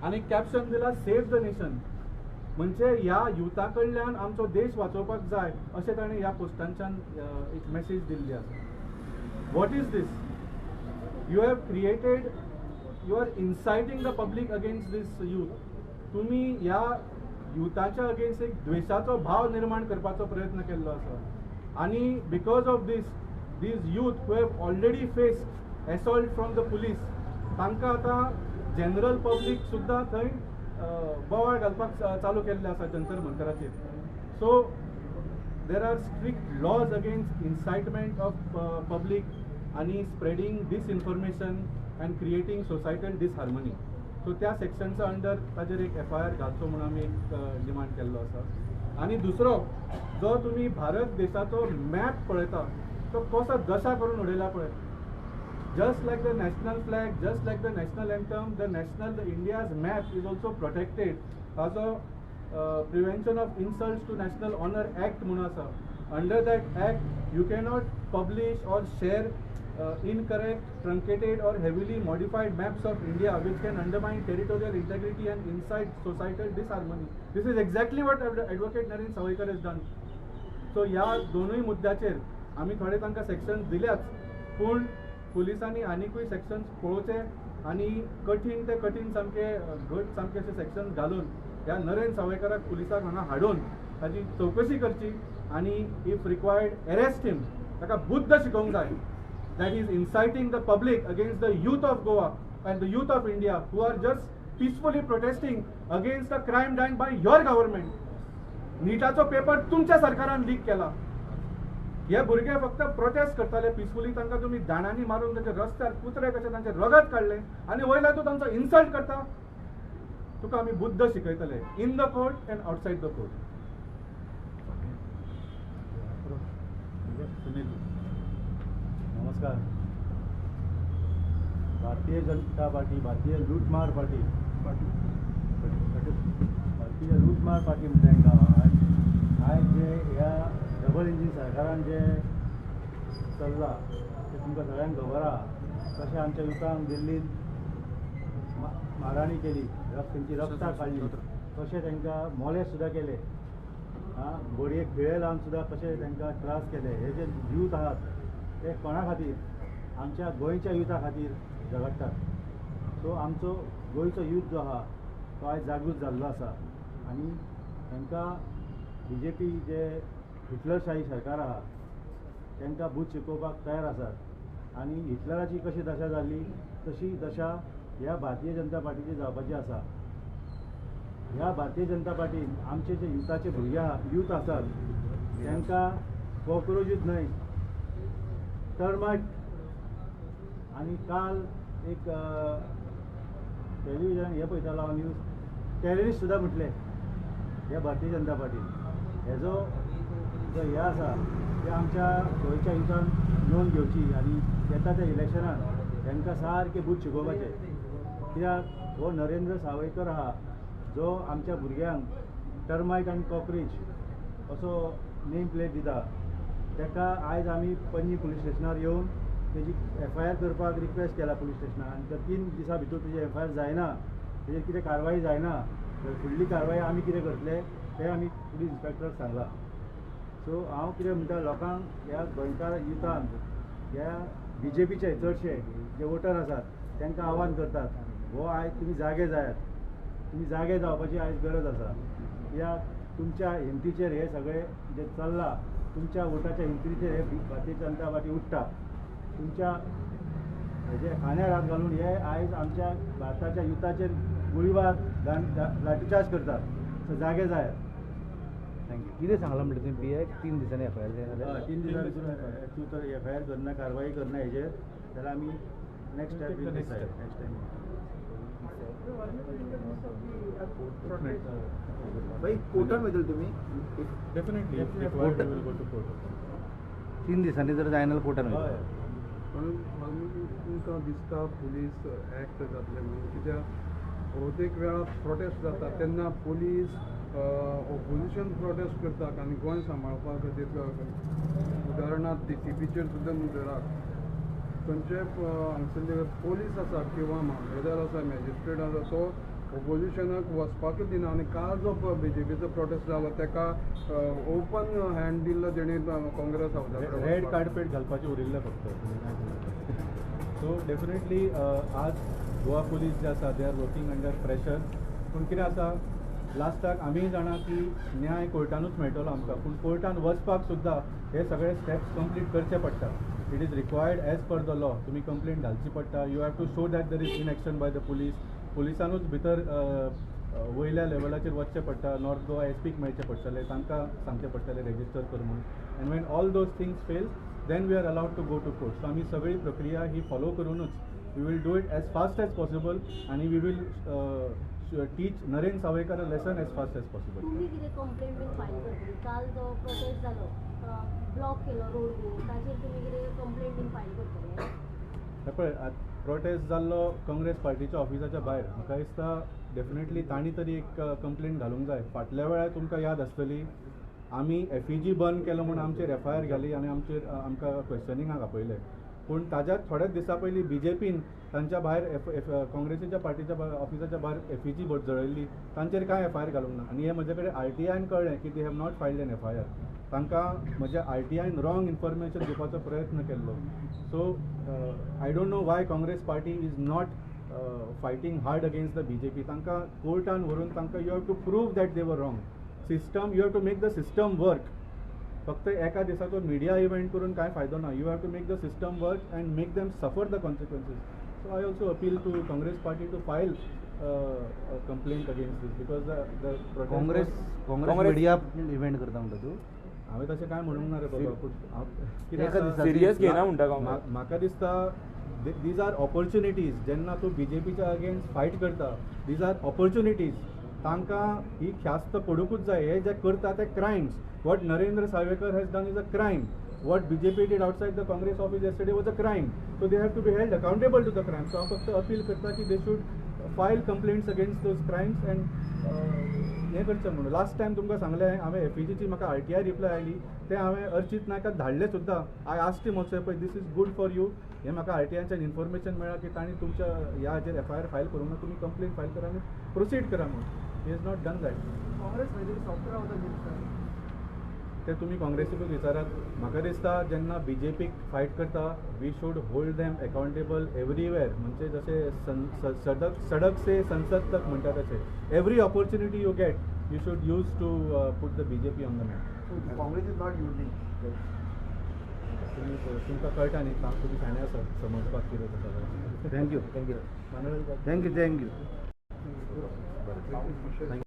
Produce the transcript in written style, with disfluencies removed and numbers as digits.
आनी कॅप्शन दिला save the nation. म्हणजे ह्या युथा कडल्यान आमचो देश वाचोवपाक जाय अशें ताणें ह्या पोस्टांच्यान एक मेसेज दिल्ली आसा. What is this? You have created, you are inciting the public against this youth. तुमी ह्या युथाच्या अगेन्स्ट एक द्वेशाचो भाव निर्माण करपाचो प्रयत्न केल्लो आसा आनी because of this, these youth who have already faced assault from the police, तांकां आतां जनरल पब्लीक सुद्दां थंय बोवाळ घालपाक चालू केल्लें आसा Jantar मंतराचेर. So there are strict laws against incitement of public आनी spreading disinformation and creating societal disharmony. So त्या सेक्शनचा अंडर ताजेर एक एफ I R घालचो म्हणून आमी एक डिमांड केल्लो आसा. आनी दुसरो जो तुमी भारत देशाचो मॅप पळयता तो कसो दशा करून उडयला पळय. Just like the national flag, just like the national anthem, the India's map is also protected. ताजो Prevention of Insults to National Honour Act म्हणून आसा. Under that act you cannot publish or share incorrect, truncated or heavily modified maps of India which can undermine territorial integrity and incite societal disharmony. This is exactly what Advocate Naren Sawaikar has done. So ह्या दोनूय मुद्द्याचेर आमी थोडे तांकां sections दिल्याच, पूण पुलिसांनी आनिकूय sections पळोवचे आनी कठीण ते कठीण सामके घट सामके अशे सेक्शन्स घालून ह्या नरेन सावयकाराक पुलिसाक हांगा हाडून ताजी चवकशी करची आनी if required arrest him. ताका बुद्द शिकोवंक जाय that is inciting the public against the youth of Goa and the youth of India who are just peacefully protesting against the crime done by your government. नीटाचो paper तुमच्या सरकारान leak केला. हे भुरगे फक्त प्रोटेस्ट करताले पिसफुली, तांकां तुमी दाणांनी मारून तांचे रस्त्यार कुत्रे कशे तांचे रगत काडलें आनी वयल्यान तूं तांचो इन्सल्ट करता. तुका आमी बुद्द शिकयतले in the court and outside the court. Sunil, नमस्कार. भारतीय जनता पार्टी, भारतीय लूटमार पार्टी, भारतीय लूटमार पार्टी म्हणटा तांकां. आयज जे ह्या डबल इंजीन सरकारान जे चल्लां तें तुमकां सगळ्यांक खबर आहा. कशें आमच्या युथांक दिल्लीन माराणी केली, तेंची रक्तां काडली, कशें तांकां मोलेस सुद्दां केले, आं बडयेक खिळे लावन सुद्दां कशें तांकां त्रास केले. हे जे यूथ आहात ते कोणा खातीर? आमच्या गोंयच्या युथा खातीर झगडटात. सो आमचो गोंयचो यूथ जो आहा तो आयज जागृत जाल्लो आसा आनी तांकां बी जे पी जे हिटलरशाही सरकार आहा तांकां बूथ शिकोवपाक तयार आसात. आनी हिटलराची कशी दशा जाल्ली तशी दशा ह्या भारतीय जनता पार्टीची जावपाची आसा. ह्या भारतीय जनता पार्टीन आमचे जे युथाचे भुरगे आहा, यूथ आसात, तांकां कॉक्रोचूच न्हय टर्मायट. आनी काल एक टेलिविजन हे पळयतालो हांव न्यूज, टेररिस्ट सुद्दां म्हटले ह्या भारतीय जनता पार्टीन. हेजो जो हे आसा ते आमच्या गोंयच्या युथान नोंद घेवची आनी येता त्या इलेक्शनान तांकां सारकें बूथ शिकोवपाचें. कित्याक हो नरेंद्र सावयकर आहा जो आमच्या भुरग्यांक टर्मायट आनी कॉक्रोच असो नेम प्लेट दिता, ताका आयज आमी पणजी पुलीस स्टेशनार येवन तेजी एफ I R करपाक रिक्वेस्ट केला पुलीस स्टेशनार. आनी तर 3 दिसां भितर तेजी एफ I R जायना, तेजेर कितें कारवाय जायना तर फुडली कारवाय आमी कितें करतले तें आमी पुलीस इन्स्पेक्टराक सांगलां. सो हांव कितें म्हणटा लोकांक, ह्या गोंयकार युथांक, ह्या बी जे पीचे चडशे जे वोटर आसात तांकां आव्हान करतात, हो आयज तुमी जागे जायात, तुमी जागे जावपाची आयज गरज आसा. कित्याक तुमच्या हिमतीचेर हे सगळें जें चल्लां, तुमच्या वोटाच्या हिमतीचेर हे भारतीय जनता पार्टी उठ्ठा. तुमच्या हेजे खांद्यार हात घालून हे आयज आमच्या भारताच्या युथाचेर गोळीबार, लाठीचार्ज करतात. सो जागे जायात. Thank you. कितें सांगलां म्हणटा तुमी पी I 3 दिसांनी एफ I R जायना? 3 दिसां भितर तूं तर एफ I R करना, कारवाई करना हेजेर जाल्यार आमी next step will decide next time. भाई कोर्टान वयतले तुमी? Definitely if required we will go to court. 3 दिसांनी जर जायना कोर्टान वयतले. पण तुमकां दिसता पुलीस एक्ट जातले म्हणून? कित्याक बहुतेक वेळा प्रोटेस्ट जाता तेन्ना पुलीस ओपोजिशन प्रोटेस्ट करतात आनी गोंय सांबाळपा खातीर, उदाहरणार्थ डी सी पीचेर सुद्दां धरात, खंयचे हांगसरले पोलीस आसा किंवा मामलेदार आसा, मॅजिस्ट्रेट आसा, तो ओपोजिशनाक वचपाकूच दिना. आनी काल जो बीजेपीचो प्रोटेस्ट जालो तेका ओपन हँड दिल्लो तेणी काँग्रेस हावसा कडेन रेड वचपाक. कार्पेट घालपाचें उरिल्लें फक्त. सो डेफिनेटली आज गोवा पुलीस जे आसा, they are working under pressure. पूण कितें आसा, लास्टाक आमीय जाणा की न्याय कोर्टानूच मेळटलो आमकां, पूण कोर्टान वचपाक सुद्दां हे सगळे स्टेप्स कंप्लीट करचे पडटा. It is required as per the law. तुमी कंप्लेंट घालची पडटा. You have to show that there is inaction by the police. पुलिसानूच भितर वयल्या लेवलाचेर वचचें पडटा. नॉर्थ गोवा एस पीक मेळचें पडटलें, तांकां सांगचें पडटलें रेजिस्टर कर म्हणून. And when all those things fail, then we are allowed to go to court. So आमी सगळी प्रक्रिया ही फॉलो करूनच we will do it as fast as possible आनी we will teach Naren Sawaikar a lesson as fast as possible. तुम्ही कितें complaint बीन file करतली? काल जो प्रोटेस्ट जालो, ब्लॉक केलो रोड बीन, ताचेर तुमी कितें कंप्लेंट बीन फायल करतले? हे पळय, प्रोटेस्ट जाल्लो काँग्रेस पार्टीच्या ऑफिसाच्या भायर. म्हाका दिसता डेफिनेटली तांणी तरी एक कंप्लेंट घालूंक जाय. फाटल्या वेळार तुमकां याद आसतली, आमी एफईजी बंद केलो म्हूण आमचेर एफआयआर घाली आनी आमचेर आमकां क्वेश्चनिंगाक आपयले. पूण ताज्या थोड्याच दिसां पयलीं बीजेपीन तांच्या भायर एफ एफ काँग्रेसीच्या पार्टीच्या ऑफिसाच्या भायर एफईजी जळयल्ली. तांचेर कांय एफआयआर घालूंक ना. आनी हें म्हजे कडेन आरटीआयन कळ्ळें की they have not filed an FIR. तांकां म्हज्या आरटीआयन रॉंग इन्फॉर्मेशन दिवपाचो प्रयत्न केल्लो. So I don't know why Congress party is not fighting hard against the BJP. तांकां कोर्टान व्हरून तांकां you have to prove that they were wrong. System, you have to make the system work. फक्त एका दिसाचो media event करून कांय फायदो ना. You have to make the system work and make them suffer the consequences. So I also appeal to Congress party to file complaint against this because the Congress Congress media event करता म्हणटा तूं? हांवें तशें कांय म्हणूंक ना रे बाबा, पूण कितें एका आसा, दिसा सिरियस घेना म्हणटा काँग्रेस. म्हाका दिसता these are opportunities. जेन्ना तूं बीजेपीच्या अगेन्स्ट फायट करता, these are opportunities. तांकां ही ख्यास्त पडुंकूच जाय. हे जे करता ते crimes. What Narendra Sawaikar has done is a crime. What BJP did outside the Congress office yesterday was a crime. So they have to be held accountable to the crime. So हांव फक्त appeal करता की they should file complaints against those crimes and हें करचें म्हणून. Last time तुमकां सांगलें हांवें, एफईजीची म्हाका आरटीआय रिप्लाय आयली, तें हांवें अर्चित नायकाक धाडलें सुद्दां. I asked him also, पळय, this is good for you. हें म्हाका आरटीआयच्यान इन्फॉर्मेशन मेळ्ळां की तांणी तुमच्या ह्या हाजेर एफआयआर फायल करूंक ना, तुमी कंप्लेन फायल करा आनी प्रोसीड करा म्हणून. He has not done that. Congress खंय तरी सॉफ्ट रावता दिसता. ते तुमी काँग्रेसीकूच विचारात. म्हाका दिसता जेन्ना बीजेपीक फायट करता, we should hold them accountable everywhere. म्हणजे जशें सडक सडक से संसद तक म्हणटा तशें every opportunity you get, you should use to put the BJP on the map. Congress is not using. तुमी तुमकां कळटा न्ही, तुमी शाणे आसा समजपाक कितें तें सगळें. Thank you. Thank you. Thank you, thank you. बरें.